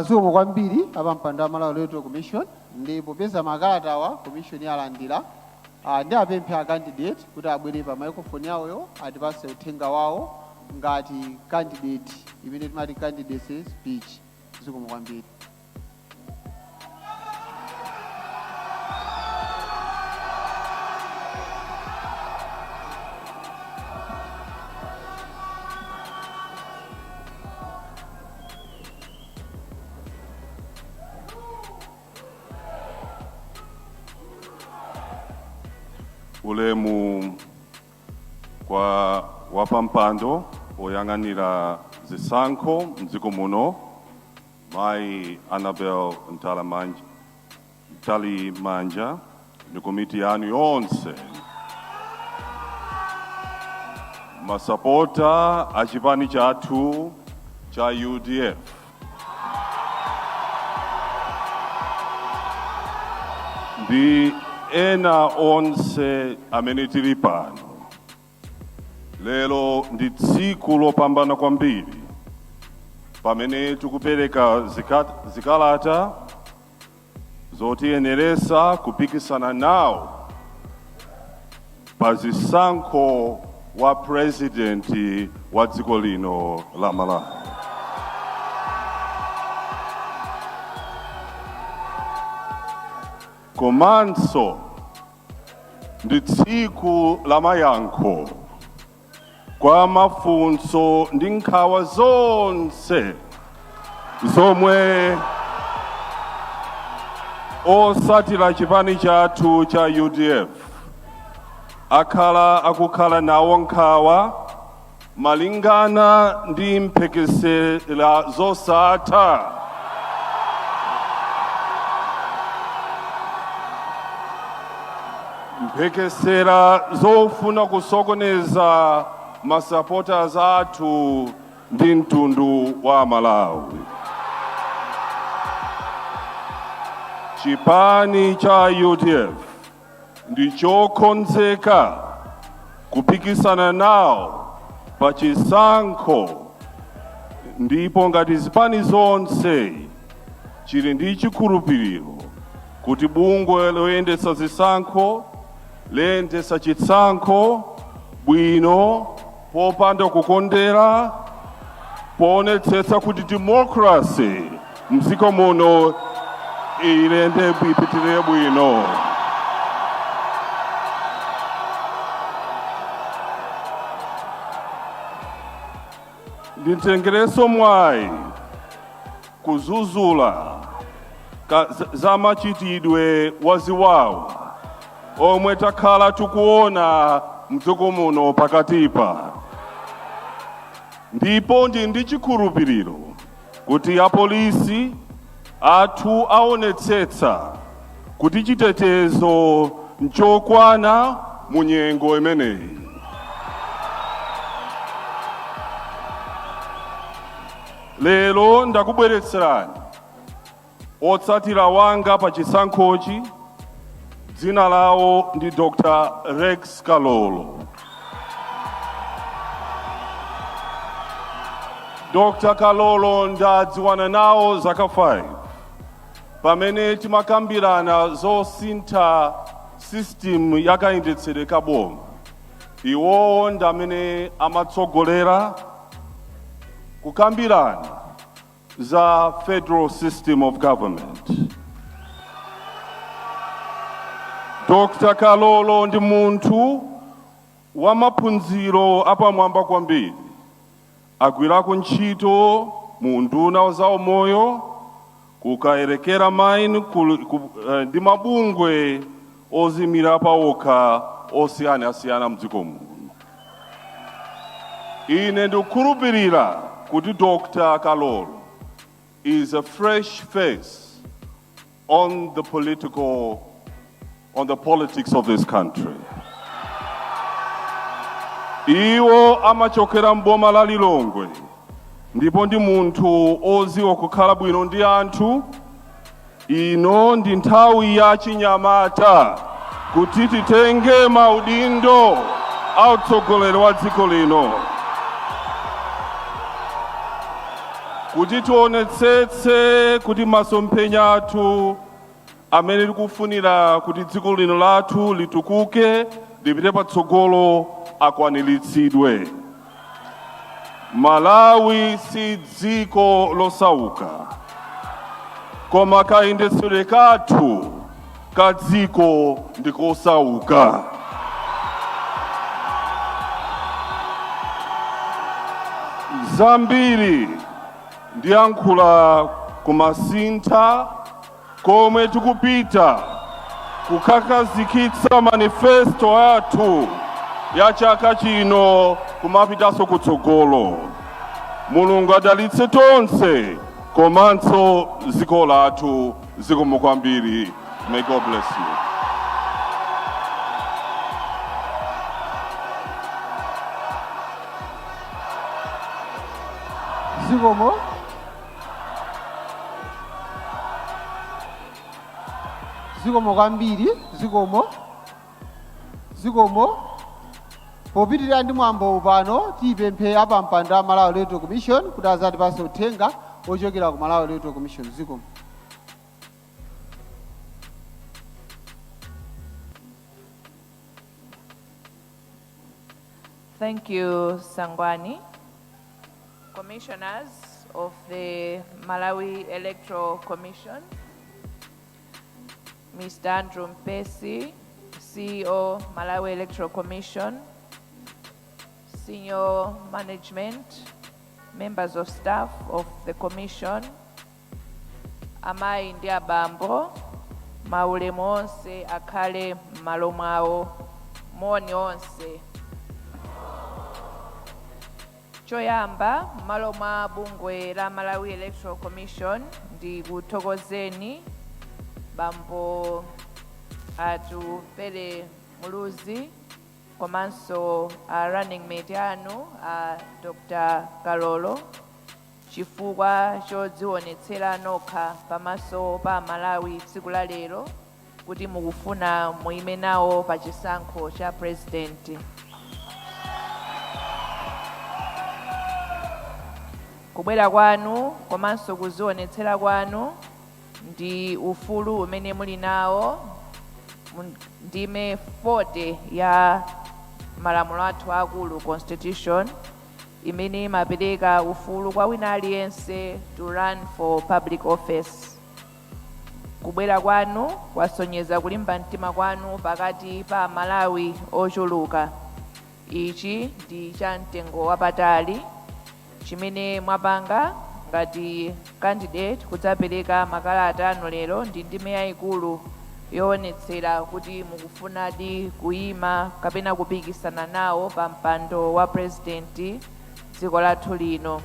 Zikomo kwambiri apampando a Malawi Electoral Commission. Ndi popeza makalata awa commission yalandira, ndi apemphe a candidate kuti abwere pa microphone yawoyo, atipase uthenga wawo ngati candidate, imene timati candidacy speech. Zikomo kwambiri. Ulemu kwa wapampando oyang'anira zisankho mdziko muno, Mayi Annabel Mtalimanja, ndi komiti yanu yonse, masapota a chipani chathu cha UDF, ndi ena onse amene tili pano. Lero ndi tsiku lopambana kwambiri pamene tikupereka zikalata zotiyeneresa kupikisana nawo pa zisankho wa president wa dziko lino la Malawi. Komanso ndi tsiku la mayankho kwa mafunso ndi nkhawa zonse zomwe osatira chipani chathu cha UDF akhala akukhala nawo nkhawa malingana ndi mphekesera zosatha mphekesera zofuna kusokoneza masupporters athu ndi mtundu wa Malawi. Chipani cha UDF ndi chokonzeka kupikisana nawo pa chisankho, ndipo ngati zipani zonse chili ndi chikhulupiriro kuti bungwe loyendetsa zisankho liyendetsa chisankho bwino popanda kukondera, poonetsetsa kuti democracy mdziko muno iyende, ipitirire bwino. Nditengereso mwayi kuzuzula za machitidwe waziwawa omwe takhala tikuona mdziko muno pakatipa, ndipo ndi chikhulupiriro kuti apolisi athu aonetsetsa kuti chitetezo nchokwana mu nyengo imeneyi. Lero ndakubweretserani otsatira wanga pa chisankhochi, dzina lawo ndi Dr. Rex Kalolo. Dr. Kalolo ndadziwana nawo zaka 5 pamene timakambirana zosintha system yakayendetsedwe ka boma. Iwowo ndi amene amatsogolera kukambirana za federal system of government. Dr. Kalolo ndi munthu wa maphunziro apamwamba kwambiri, agwirako ntchito mu unduna wa zaumoyo, ku Kayelekera Mine, ndi mabungwe ozimira pawokha osiyanasiyana mdziko muno. Ine ndikukhulupirira kuti Dr. Kalolo is a fresh face on the politics of this country. Iwo amachokera mboma la Lilongwe ndipo ndi munthu oziwa kukhala bwino ndi anthu. Ino ndi nthawi ya chinyamata kuti titenge maudindo a utsogoleri wa dziko lino. Kuti tionetsetse kuti masomphenya athu amene tikufunira kuti dziko lino lathu litukuke, lipite patsogolo, akwaniritsidwe. Malawi si dziko losauka, koma kayendetsedwe kathu ka dziko ndikosauka. Zambiri ndiyankhula kumasintha komwe tikupita kukhazikitsa manifesto athu ya chaka chino kumapitanso kutsogolo. Mulungu adalitse tonse komanso dziko lathu. Zikomo kwambiri. May God bless you. Zikomo. Zikomo kwambiri. Zikomo, zikomo. Popitirira ndi mwambo pano, tiyipemphe apampando a Malawi Electoral Commission kuti azatipase uthenga ochokera ku Malawi Electoral Commission. Zikomo. Thank you, Sangwani. Commissioners of the Malawi Electoral Commission, Mr. Andrew Mpesi, CEO, Malawi Electoral Commission, senior management, members of staff of the Commission, amayi ndi abambo, maulemu onse akhale m'malo mwawo. Moni onse. Choyamba, m'malo mwa bungwe la Malawi Electoral Commission, ndikuthokozeni bambo Atupele Muluzi komanso a running mate anu a Dr. Kalolo chifukwa chodzionetsera nokha pamaso pa Malawi tsiku la lero kuti mukufuna muime nawo pa chisankho cha president. Kubwera kwanu komanso kuzionetsera kwanu ndi ufulu umene muli nawo ndime 40 ya malamulo athu akulu, Constitution, imene imapereka ufulu kwa wina aliyense to run for public office. Kubwera kwanu kwasonyeza kulimba mtima kwanu pakati pa Malawi ochuluka. Ichi ndi cha mtengo wapatali chimene mwapanga ngati candidate kudzapereka makalata anu lero ndi ndime yayikulu yoonetsera kuti mukufunadi kuyima kapena kupikisana nawo pa mpando wa president dziko lathu lino.